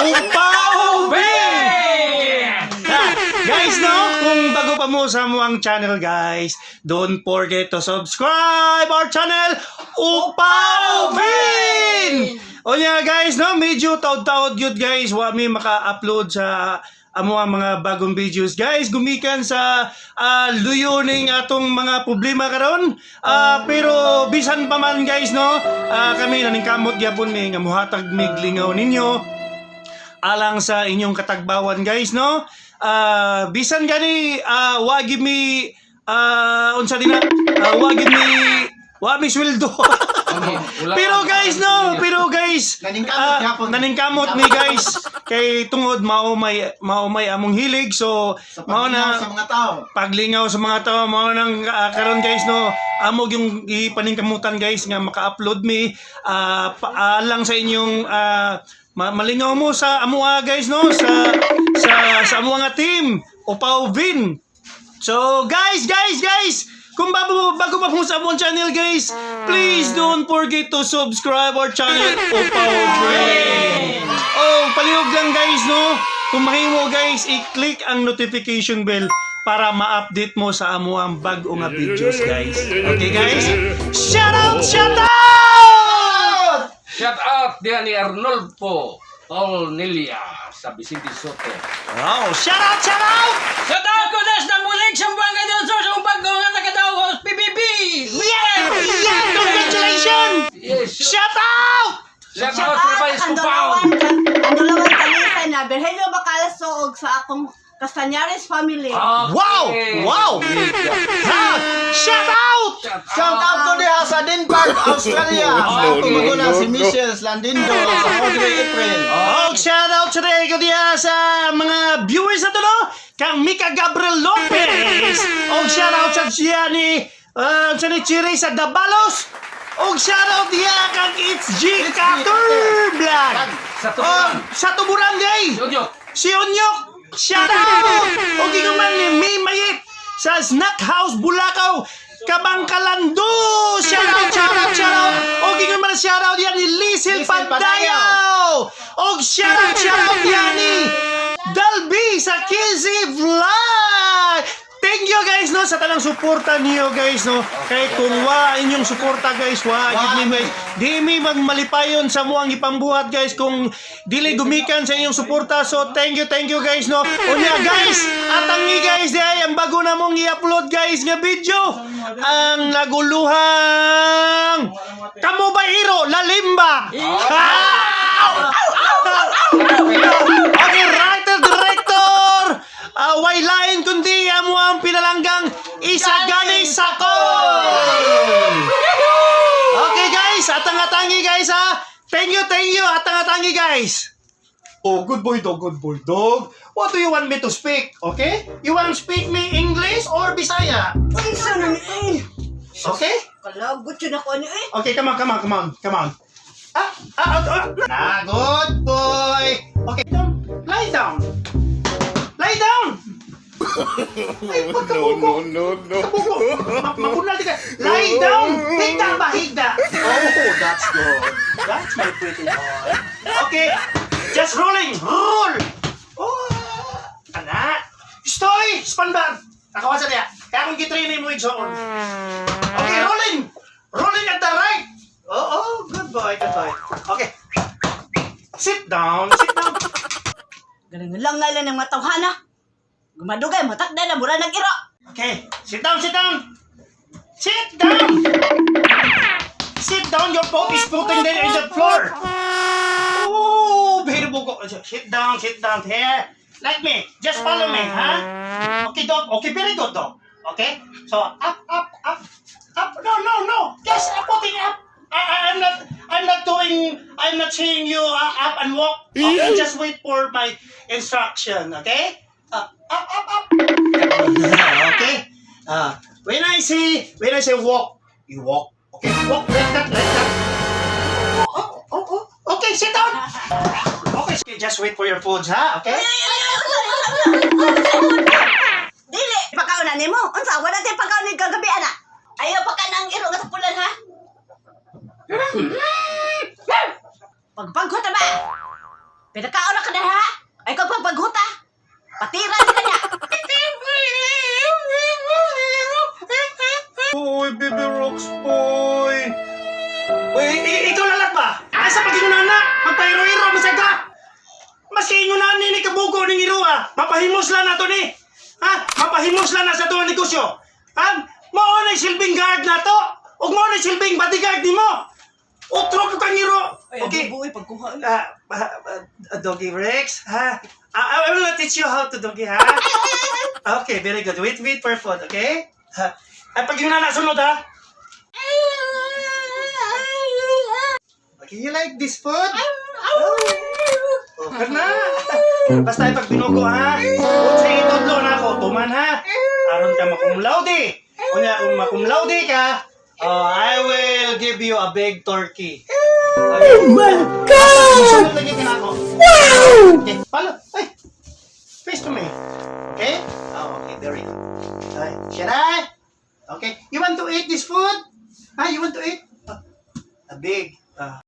Upawin! Ah, guys, no? Kung bago pa mo sa among channel, guys, don't forget to subscribe our channel, Upawin! O niya, guys, no? Medyo taod-taod yun, guys. Wa mi maka-upload sa amo ang mga bagong videos, guys, gumikan sa luyo ning atong mga problema karon. Pero bisan pa man, guys, no, kami naningkamot gyapon mi nga muhatag mig lingaw ninyo alang sa inyong katagbawan, guys, no. Bisan gani wa gyud mi unsa din na wa gyud mi, wa mi sweldo. Pero guys, no, pero guys, Naningkamot gyapon. Naningkamot mi, guys, kay tungod mao may among hilig, so Sa mao paglingaw na sa mga tao. Paglingaw sa mga tao mao nang karon, guys, no, amo yung ipaningkamutan, guys, nga maka-upload mi alang sa inyong malingaw mo sa amoa, guys, no, sa amo nga team Opaw Vin. So guys, guys, guys, kung bago pa po sa among channel, guys, please don't forget to subscribe our channel, Opaw Vin. Oh, palihog lang, guys, no. Kung mahimo, guys, i-click ang notification bell para ma-update mo sa amo ang bag-o nga videos, guys. Okay, guys? Shout out! Shout out! Shout out diyan ni Arnolfo Cornelia sa Vicente Soto. Wow! Shout out! Shout out! Sa tao ko das ng mulig sa Buanga del Sur sa bago nga nakadaw PBB! Yeah! Yeah! Congratulations! Yes. Shout out! Shout out sa Vice Kupaw. Ang dalawan kalisa na Berhelio Bacalaso og sa akong Castañares family. Wow! Wow! Ha! Shout out! Shout out ko diha sa Denmark, Australia. Sa akong magulang si Michelle Landindo sa Audrey April. Oh, shout out today ko diha sa mga viewers na to, no? Kang Mika Gabriel Lopez. Og shout out sa siya ni sa ni Chiri sa Dabalos. Og shout out diha kang It's G Cutter Vlog. Sa Oh, Tuburan. sa Tuburan gay. Si Udyok. Si Onyok. Shout out. Og ingon ni May Mayit sa Snack House Bulacau. Kabangkalando! Shout out, shout out, shout out! Og ingon man, shout out yan ni Lizel Lizel Padayaw! Og shout out yan ni Dalby sa Kizzy Vlog! Thank you, guys, no, sa tanang suporta niyo, guys, no. Kay kung wa inyong suporta, guys, wa gid mi, guys. Di mi magmalipayon sa muang ipambuhat, guys, kung dili gumikan sa inyong suporta. So thank you, guys, no. Unya, guys, atangi, guys, di ay ang bago na mong i-upload, guys, nga video. Ang naguluhang Kamo ba iro lalimba? Ah! Okay, writer, director! Way lain kundi amo ang pinalanggang Isagani Sakol! Okay, guys, atang-atangi, guys, ha. Thank you, atang-atangi, guys. Oh, good boy dog, good boy dog. What do you want me to speak? Okay? You want speak me English or Bisaya? Unsa na ni eh? Okay? Kalagot yun ako ani eh. Okay, come on, come on, come on, come on. Ah, ah, ah, ah. Ah, good boy. Okay, down. Lie down. Lie down. Ay, pagkabuko. No, no, no. Kabuko. Mabunal di ka. Lie down. Higda ba? Higda. Oh, that's good. That's my pretty boy. Okay. Just rolling. Roll. Oh, anak. Stoy! Spanbar. Nakawa sa niya. Kaya kung gitraining mo igsoon. Okay, rolling. Rolling at the right. Oh, good boy, good boy. Okay. Sit down, sit down. Galing lang nga lang ng matawhana. Gumadugay matakda na mura nag-iro. Okay, sit down, sit down. Sit down. Sit down, your paw is putting there in the floor. Oh, very buko. Sit down, sit down here. Like me. Just follow me, huh? Okay, dog. Okay, very good, dog. Okay? So, up, up, up, up. No, no, no. Just putting up. I'm not seeing you up and walk. Okay, just wait for my instruction, okay? Up, up, up, up. Okay? When I say walk, you walk. Okay, walk like that, like that. Oh. Okay, sit down. Okay, just wait for your foods, ha? Okay? Dili, pagkaon na nimo. Unsa wala tay pagkaon ni kagabi ana. Ayaw pa ka nang iro nga tapulan ha. Pagpagkot na ba? Pinakaon na ka na. Uy, Baby Rocks boy. Uy, ikaw lalat ba? Asa pag na? Magpahiro-hiro, masaga! Mas kay ingon ni kabugo ning iro ah. Mapahimos lang nato ni. Ha? Mapahimos lang na sa tuwang negosyo. Ha? Mao na silbing guard nato. Ug mao na silbing bodyguard nimo. Utro ko kang iro. Okay. Pagkuha. Doggy Rex, ha? I will not teach you how to doggy, ha? Okay, very good. Wait, wait for food, okay? Ha? Ay, pag yun na nasunod, ha? Okay, you like this food? Oh, okay na. Basta ay pag binugo, ha? Kung sa itudlo na ako, tuman, ha? Aron ka ma-cum laude. Unya, kung ma-cum laude ka, oh, I will give you a big turkey. Oh my God! Sunod lagi ka na ako. Wow! Okay, follow. Ay, face to me. Okay? Oh, okay, there we go. Ay, Sharai! Okay, you want to eat this food? Ah, you want to eat? Ah, a big. Ah.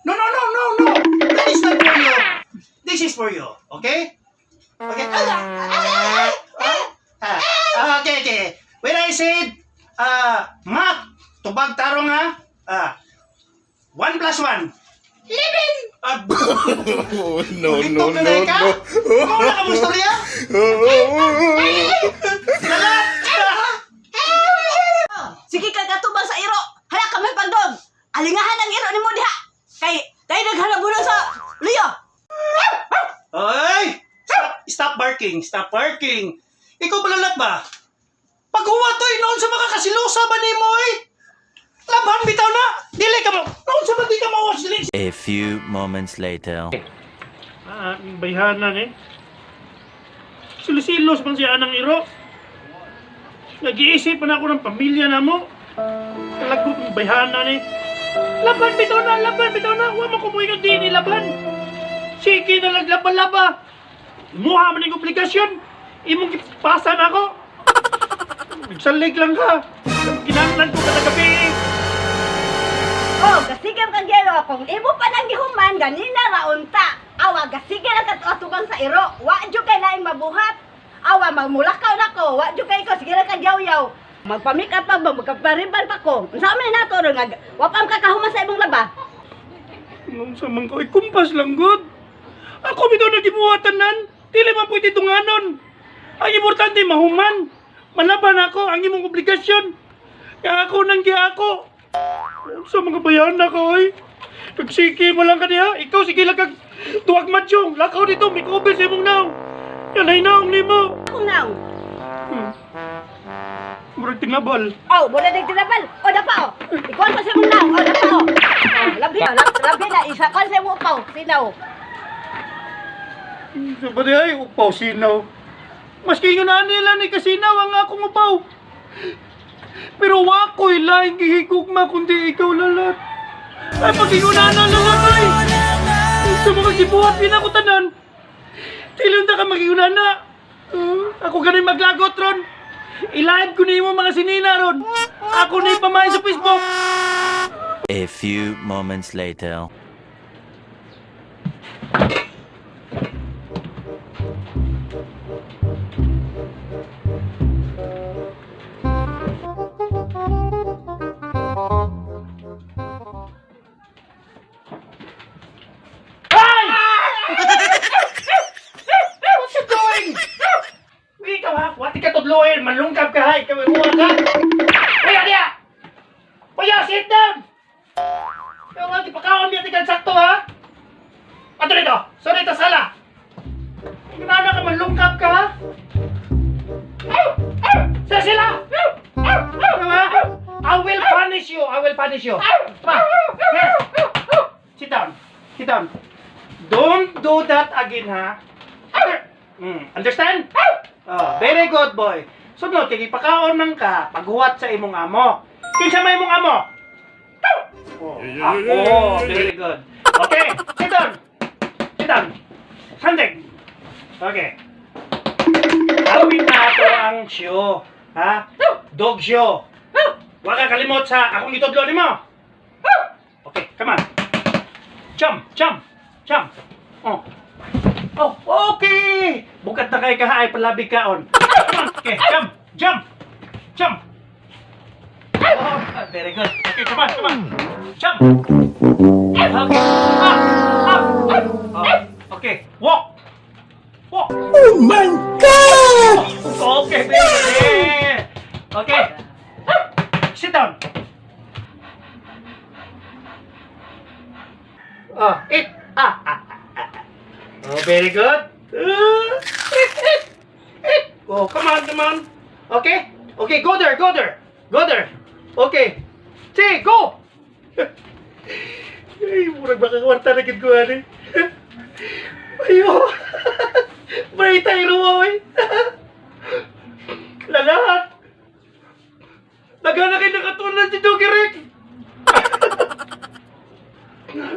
No, no, no, no, no! That is not for you. This is for you. Okay? Okay. Ah, ah, ah, ah, ah. Ah, okay, okay. When I said, math, tubag tarong ha? Ah, 1 plus 1. 11! Ah, Oh, no, TikTok no, na no, na ka? no. Mao na ka mo istorya? Lalat! Sige ka katubang sa iro. Hala ka may pagdog. Alingahan ang iro nimo diha. Kay tayo naghalabunan sa liyo. Ay! Stop, stop barking, stop barking. Ikaw balalat ba? Paghuwat oy, noon sa mga kasilusa ba nimo oy? Laban bitaw na. Dili ka mo. Noon sa ba di ka mawas dili? A few moments later. Ah, bayhanan eh. Silisilos man siya anang iro. Nag-iisip man ako ng pamilya na mo. Talagot ng bayhanan eh. Laban bitaw na, laban bitaw na. Huwag mo kumuhinga din laban. Sige na lang laban-laba. Imuha man yung obligasyon. Imong gipasa na ako. Nagsalig lang ka. Kinahanglan ko kada gabi. Oh, gasigam kang gero kung imo pa nang gihuman ganina ra unta. Awa gasige lang katubang sa iro. Wa jud kay laing mabuhat. Awa magmulakaw nako, wa jud kay ko sige lang kag yaw-yaw. Magpamake-up pa ba, magpariban pa ko. Unsa man nato ron nga wa pa kakahuman sa imong laba. Nung sa mga ko'y kumpas lang, good. Ako bitaw na gibuhatan nan. Dili man pwede tunganon. Ang importante, mahuman. Malaban ako ang imong obligasyon. Kaya ako nang giako. Sa mga bayan na ko, oy. Nagsiki mo lang kaniya. Ikaw, sige lang kag tuwag madyong. Lakaw dito, may kubis imong naong. Yan ay naong nimo. Akong naong. Murag tinabal. Oh, wala ding tinabal. O dapa oh. Ikuan pa sa imong naong. O dapa oh. Oh, labi na, labi na isa kuan sa imong upaw, sinaw. Sa ba ay, upaw sinaw. Maski nga na nila ni kasinaw ang akong upaw. Pero wako'y laing gihigugma kundi ikaw lalat. Ay, pag-inguna na lalat ay! Sa mga gibuhat din ako tanan. Tilon na ka mag-inguna na. Ako ganun maglagot ron. I-live ko na yung mga sinina ron. Ako na yung pamain sa Facebook. A few moments later. What you doing? Uy, ikaw ha? Wati ka tudluin. Malungkap ka ha. Ikaw imuha ka. Kuya, diya! Kuya, sit down! Ikaw nga, di pa kaon diya tigan sakto ha? Ato dito! So dito, sala! Ginana ka, malungkap ka ha? Aw! Aw! Sa sila! Aw! Aw! Aw! I will punish you! I will punish you! Pa! Here! Sit down! Sit down! Don't do that again, ha? Understand? Oh, very good, boy. Sunod, kay ipakaon man ka, paghuwat sa imong amo. Kinsa may imong amo? Oh, ako. Very good. Okay, sit down. Sit down. Sanding. Okay. Awin na ato ang show. Ha? Dog show. Huwag ka kalimot sa akong gitudlo nimo. Okay, come on. Jump, jump, jump. Oh. Oh, okay. Bukat na kay kahaay palabi kaon. Come on. Okay, jump, jump. Jump. Very good. Okay, come on, come on. Jump. Okay. Up, up. Oh, okay, walk. Walk. Oh my God! Okay, very good. Yeah. Okay. Sit down. Oh, eat. Ah, ah, ah, ah. Oh, very good. Eat, eat, eat. Oh, come on, come on. Okay. Okay, go there, go there. Go there. Okay. See, go. Ay, murag baka kwarta na gid ko ani. Ayo. Bray tayo oy. Lalat. Nagana kay nakatulad si Doggy Rick.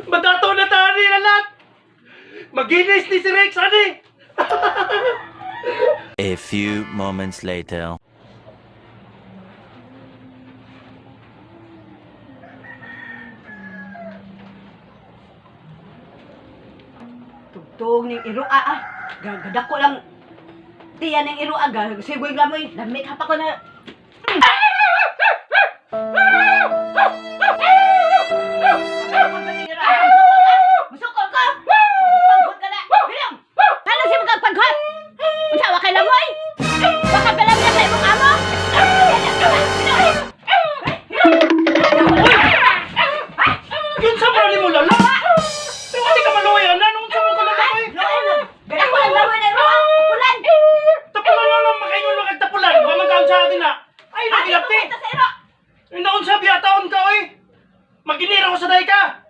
Matataw na tani lalat. Maginis ni si Rex ani. A few moments later. Tugtog ning iro ah ah. Gadako lang. Tiyan ning iro ah. Sigoy gamoy. Lamit hapa ko na. Musukol ka! Pagod ka na! Bilang! Ano siya magkagpaghot? Unsa wa kay lamoy? Baka pelam na sa imong amo? Yun sa mali mo lala. Pero di ka maluya na nung sa mo ka lala oy. Gadako lang lamoy na iro ah. Pulan! Tapulan na lang makaingon mo kag tapulan. Wa man kaon sa atin na. Ay nagilapti. Sa iro! Naon sa biyataon ka oy. Maginira ko sa day ka.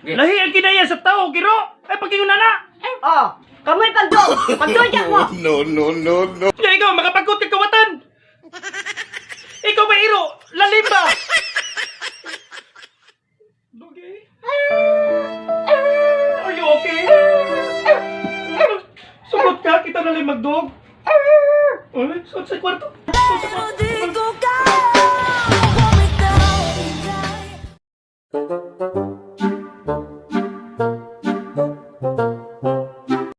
Lahi ang kinaya sa tao, giro. Ay pagingon na na. Oh, kamoy pagdog! Pagdog mo! No, no, no, no. Ya ikaw makapagkot kag kawatan. Ikaw ba iro? Lalim ba? Doggy? Are you okay? Sugot ka, kita na lang magdog. Uy, sud sa kwarto. Sud sa kwarto.